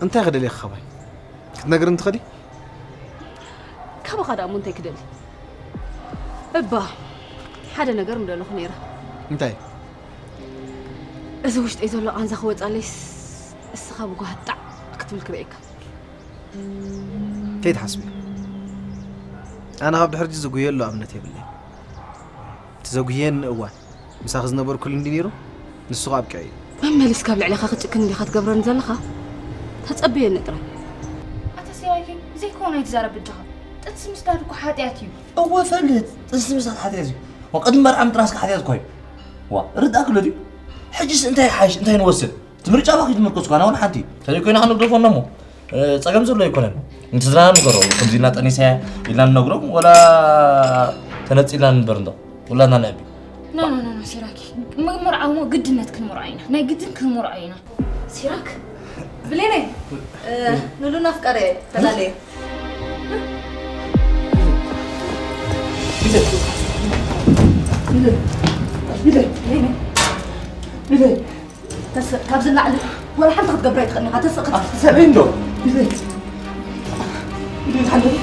እንታይ ክደልየ ካባይ ክትነግርኒ ትኽእሊ? ካባኻ ደኣ እሞ እንታይ ክደሊ? እባ ሓደ ነገር ምደለኹ ነይረ። እንታይ? እዚ ውሽጠይ ዘሎ ቃንዛ ክወጻለይስ እስኻ ብጓህጣዕ ክትብል ክርእየካ። ከይትሓስቢ። ኣነ ካብ ድሕርጂ ዝጉየሉ እምነት የብለይ። እቲ ዘጉየኒ እዋን ምሳኺ ዝነበርኩሉ እንዲ ነይሩ፣ ንሱ ከኣ ኣብቂዑ እዩ። መመሊስካ ኣብ ልዕለኻ ክጭክን እንዲኻ ትገብረኒ ዘለኻ? ተጸብየኒ ጥራይ። ኣታ ሲራይከይ ብዘይኮነ ኣይትዛረብ በጃኻ። ጥንሲ ምስዳድ እኮ ሓጢኣት እዩ። እወ ፈልጥ፣ ጥንሲ ምስዳድ ሓጢኣት እዩ። ወቅድሚ መርዓ ምጥናስካ ሓጢኣት እኮ እዩ። ዋ ርዳእ ክሎ ድዩ? ሕጅስ እንታይ ይሓይሽ እንታይ ንወስድ? እቲ ምርጫ ባኺ ትምርኮስ ኳና እውን ሓንቲ ተዘይኮይና ክንግደፎ እሞ እ፣ ጸገም ዘሎ ኣይኮነን። ንስድራና ንገሮም ከምዚ ኢልና ጠኒሳ እያ ኢልና ንነግሮም ወላ ተነጺልና ንንበር እንዶ ወላትና ንዕቢ ኖ ኖ ኖ ኖ ሲራኪ ምግምርዓው ሞ ግድነት ክንምርዖ ኢና ናይ ግድን ክንምርዖ ኢና ሲራክ ብሌነይ ንሉ ናፍቀረ ተላለየ ተስእ ካብዚ ላዕሊ ወላ ሓንቲ ክትገብራ ኣይትኽእልን ኢኻ ተስእ ክት- ሰበይ እንዶ ኢለ ኢለ ዝሓለፈ